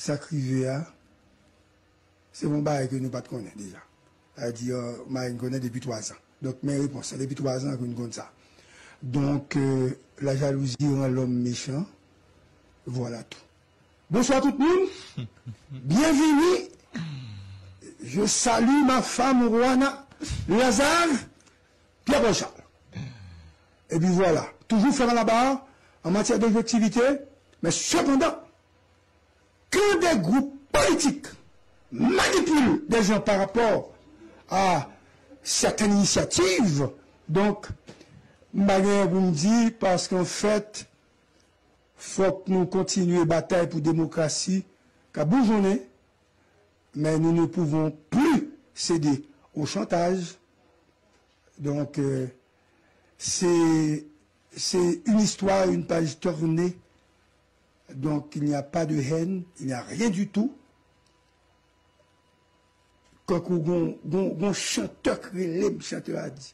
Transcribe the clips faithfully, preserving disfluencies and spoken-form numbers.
Sa k rive a, se yon bagay ke nou pa t konnen deja. Sa vle di, yon bagay nou konnen depi twazan. Donk, men repons la, depi twazan ke nou konn sa. Donk, euh, la jalousie rend l'homme méchant. Voilà tout. Bonsoir tout moun. Bienvenue. Je salue ma femme Juana Lazare, Pierre Paul Charles. Et puis voilà. Toujours ferme la barre en matière d'objectivité, mais cependant, quand des groupes politiques manipulent des gens par rapport à certaines initiatives, donk, m pa gen pou m di, paske an fèt, fòk nou kontinye batay pou demokrasi ka boujonnen, mais nous ne pouvons plus céder au chantage. Donc, euh, c'est, c'est une histoire, une page tournée. Donc, il n'y a pas de haine, il n'y a rien du tout. Kankou gon, gon, gon chantè k rele m, chantè a di,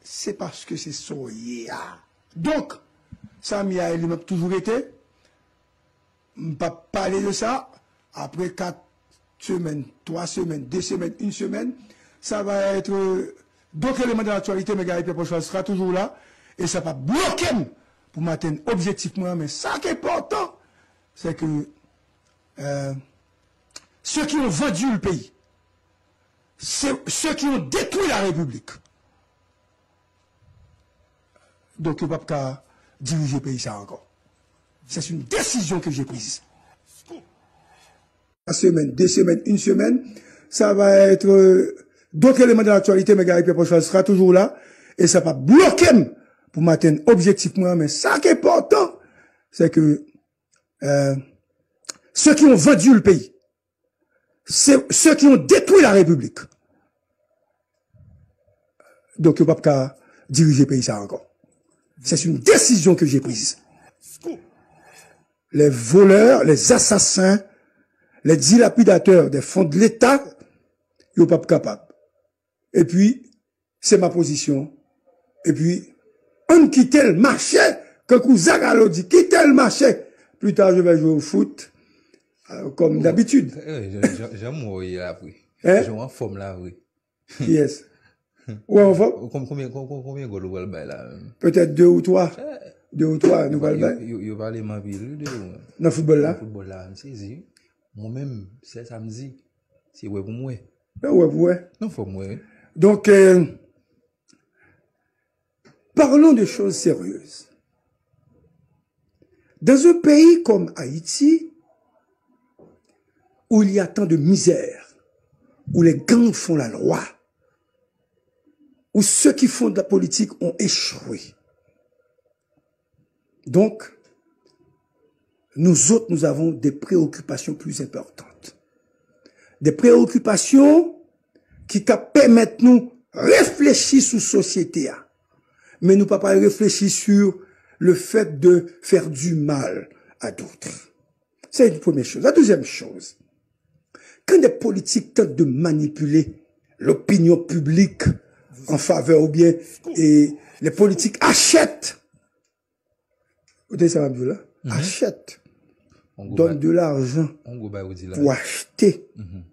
se paske se sa w ye a. Donk, sa m ye a, li m ap toujou rete. M p ap pale de sa. Apre kat semèn, twa semèn, de semèn, une semaine, ça va être, euh, d'autres éléments de l'actualité, mais Guy Pierre Paul Charles sera toujours là, et ça va bloquer m pou m atenn objektif mwen an. Men sa ki enpòtan, se ke, euh, ceux qui ont vendu le pays, ceux, ceux qui ont détruit la République, donk, yo p ap ka dirije peyi sa ankò. C'est une décision que j'ai prise. Une semaine, deux semaines, une semaine, ça va être, euh, d'autres éléments de l'actualité, mais Guy Pierre Paul Charles sera toujours là, et ça va bloquer m pou m atenn objektif mwen an. Men sa ki enpòtan, se ke, euh, ceux qui ont vendu le pays, ceux, ceux qui ont détruit la République, donk, yo p ap ka dirije peyi sa ankò. C'est une décision que j'ai prise. Les voleurs, les assassins, les dilapidateurs des fonds de l'État, yo p ap kapab. Epi, c'est ma position. Epi, ann kite l mache, kankou Zagalo di, kite l mache. Plus tard, je vais jouer au foot, euh, comme d'habitude. Eh, jan, jan, jan m wè w ye la vre. Hein? Jan w anfòm la vre. Yes. Ou anfòm? Kon-, konbyen, kon-, kon-, konbyen gòl ou pral bay la menm? Peut-être deux ou trois. Eh. Deux ou trois, nou pral bay. Yo, yo, yo pale m anpil, wi, de ou menm. Nan foutbòl la? Nan foutbòl la, m sezi, wi. Mwen menm, sèl sa m di, se wè pou m wè. Nan wè pou wè. Nan fò m wè, wi. Donc, euh, parlons de choses sérieuses. Dans un pays comme Haïti, où il y a tant de misère, où les gangs font la loi, où ceux qui font de la politique ont échoué. Donc, nous autres, nous avons des préoccupations plus importantes. Des préoccupations ki ka pèmèt nou reflechi sou sosyete a. Men nou pa pral reflechi sur le fait de faire du mal à d'autres. C'est une première chose. La deuxième chose, quand des politiques tentent de manipuler l'opinion publique en faveur, ou bien, et les politiques achètent, ou tande sa m ap di w la? Mhm. Achète. Donne de l'argent. On gwo bay ou di la. Pou achte. Mhm.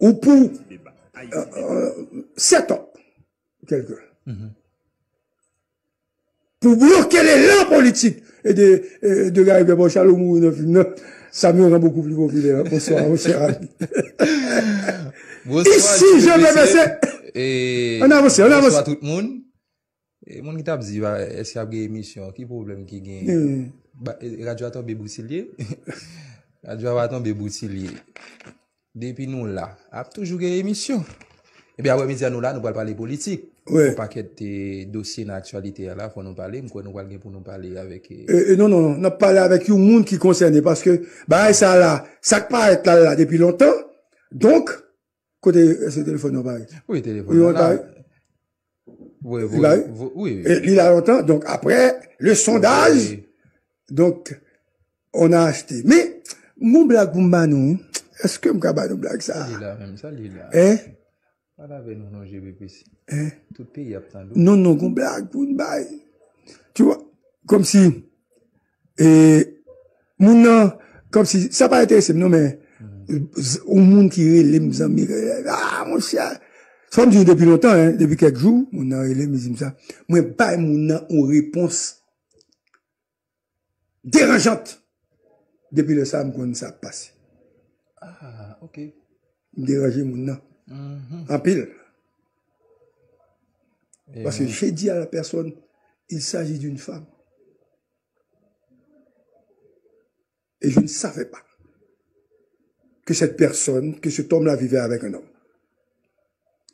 Ou pou, euh, euh, set up. Kèlke. Mhm. Pou bloke lelan politik. E de, e de Gary Pierre Paul ou mouri nan fim nan. Samuel rend beaucoup plus populaire. Bonsoir, mon cher ami. Bonsoir, ici, je vais baisser. Ann avanse, ann avanse. Bonsoir tout moun. E moun ki t ap di, ba, èske ap gen emisyon? Ki pwoblèm ki genyen? Hmm. Ba, e, radyo a tonbe boutilye? Radyo a pa tonbe boutilye. Depi nou la, ap toujou gen emisyon. Epi aprè midi a nou la, nou pral pale politik. Wi. Yon pakèt, e, dosye nan aktyalite a la, fò nou pale. M kwè nou pral gen pou nou pale avèk, e, e, e, non, non, non. N ap pale avèk yon moun ki konsène, paske bagay sa la, sa k parèt la, la depi lontan. Donk, kote, èske telefòn nan pare? Wi, telefòn nan la. Wi, wi, wi. E, li la lontan. Donk, aprè le sondaj, donk, on a acheté. Men, m gon blag pou m ba nou. Èske m ka ba nou blag sa? Sa li la menm, sa li la. Hein? Pale avè nou non, G P P C. Hein? Tout peyi ap tande w. Non, non, gon blag pou n bay. Tu vois, kòmsi, e, Moun nan, kòmsi, sa pa enterese m non, men, z- yon moun ki rele m zanmi, ah, monchè, sa m di w depi lontan, hein, depi kèk jou, moun nan rele m, li di m sa. Mwen bay moun nan yon repons deranjant. Depi lè sa, m konn sa ap pase. Ah, ok. M deranje moun nan. Anpil. Parce que j'ai dit à la personne, il s'agit d'une femme. Et je ne savais pas que cette personne, que cet homme-là vivait avec un homme.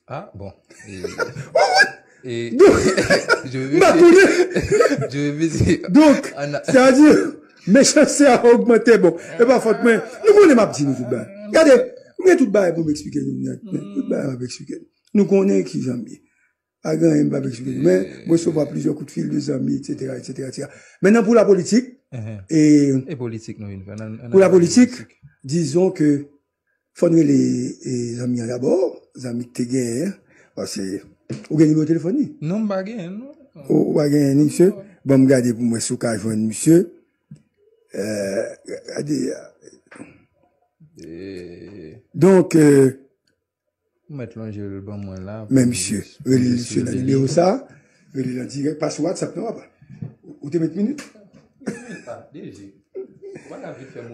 Ah, bon. Donk, m pa konnen. Donk, sa vle di, mechanste a ogmante. Bon, e pa fòt mwen. Nou konnen m ap di nou tout bagay. Gade, m gen tout bagay pou m eksplike nou. Tout bagay m ap eksplike nou. Nou konnen ki jan m ye. Pa gen anyen m p ap eksplike nou. Men, m resevwa plizyè kout fil de zanmi, etsetera, etsetera, etsetera. Mentnan, pou lapolitik, e E politik nou vin fè. Pou lapolitik, dizon ke fò n rele zanmi an dabò, zanmi k te genyen an, paske ou gen nimewo telefòn li? Non, m pa genyen, non. Ou pa genyen ni, mesye? Ban m gade pou m wè si w ka jwenn misye. Gade. Donk, Ou mèt lonje l ban mwen la. Men misye, rele misye nan nimewo sa, rele l an dirèk, pa sou WhatsApp non, papa. Ou te met minit?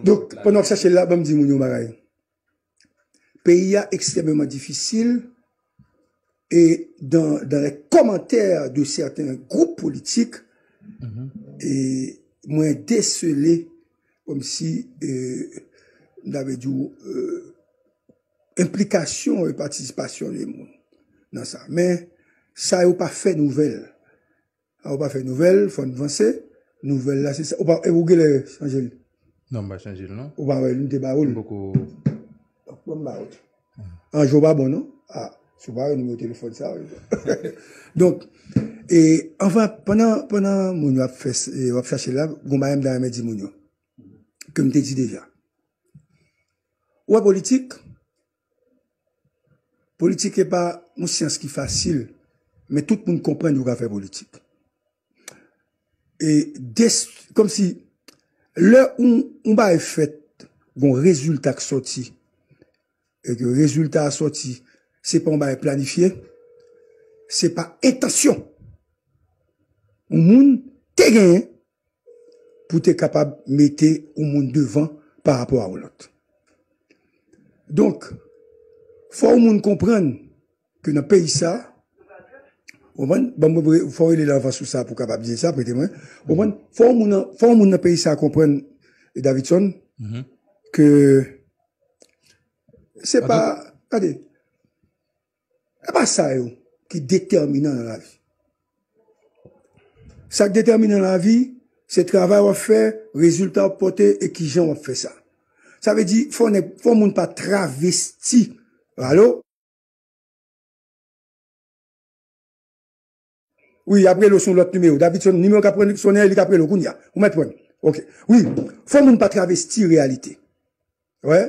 Donk, pandan w ap chache l la, ban m di moun yon bagay. Peyi a ekstrèmeman difisil, et dans, dans les commentaires de certains groupes politiques, e mwen desele kòmsi, e, m ta vle di w, e, enplikasyon e patisipasyon de moun nan sa. Men, sa yo pa fè nouvèl. Sa yo pa fè nouvèl, fò n vanse. Nouvèl la, se sa. Ou pa, e ou genlè chanje l? Non, m pa chanje l, non. Ou pa wè l, m te ba ou l. Donk, ban m ba ou l. An, je w pa bon, non? Ah, si w pa wè nimewo telefòn sa, wi. Donk, e, anvan, pandan, pandan moun yo ap fè, e, yo ap chache la, gon bagay m ta renmen di moun yo. Ke m te di deja. Ou wè politik? Politik e pa yon syans ki fasil, men tout moun konprann yo ka fè politik. E des, kòmsi, lè yon, yon bagay fèt, gon rezilta k sòti, e ke rezilta a sòti, se pa yon bagay planifye, se pa entansyon yon moun te genyen, pou te kapab mete yon moun devan pa rapò a yon lòt. Donk, fò yon moun konprann ke nan peyi sa, ou konprann? Ban mwen, fò w rele l anvan sou sa pou w kapab di sa, prete mwen. Ou konprann? Fò yon moun nan, fò yon moun nan peyi sa konprann, e Davidson, ke se pa, gade, e pa sa yo ki detèminan nan lavi. Sa k detèminan nan lavi, se travay w ap fè, rezilta w ap pote e kijan w ap fè sa. Sa vle di, fò nèg, fò moun pa travesti. Alo? Wi, y ap rele w sou lòt nimewo. Davidson, nimewo k ap sonnen an, li k ap rele w kounye a. Ou mèt pran. Ok. Wi, fò moun pa travesti reyalite. Wè?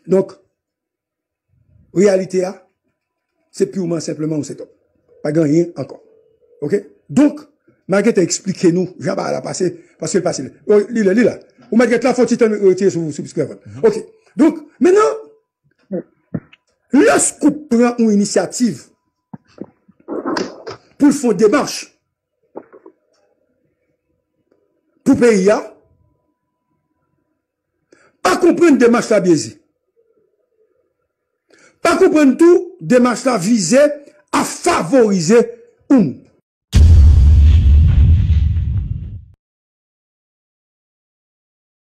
Donk, reyalite a, se pirman senpleman yon setòp. Pa gen anyen ankò. Ok? Donk, m a gentan eksplike nou jan bagay la pase, paske l pase. Li la, li la. Ou mèt ret la, fò ti tan retire sou, sou piskè avan. Ok. Donk, mentnan, lè Scoop pran yon inisyativ pou l fè yon demach pou peyi a, pa konprann demach la byeze. Pa konprann tou, demach la vize a favorize yon moun.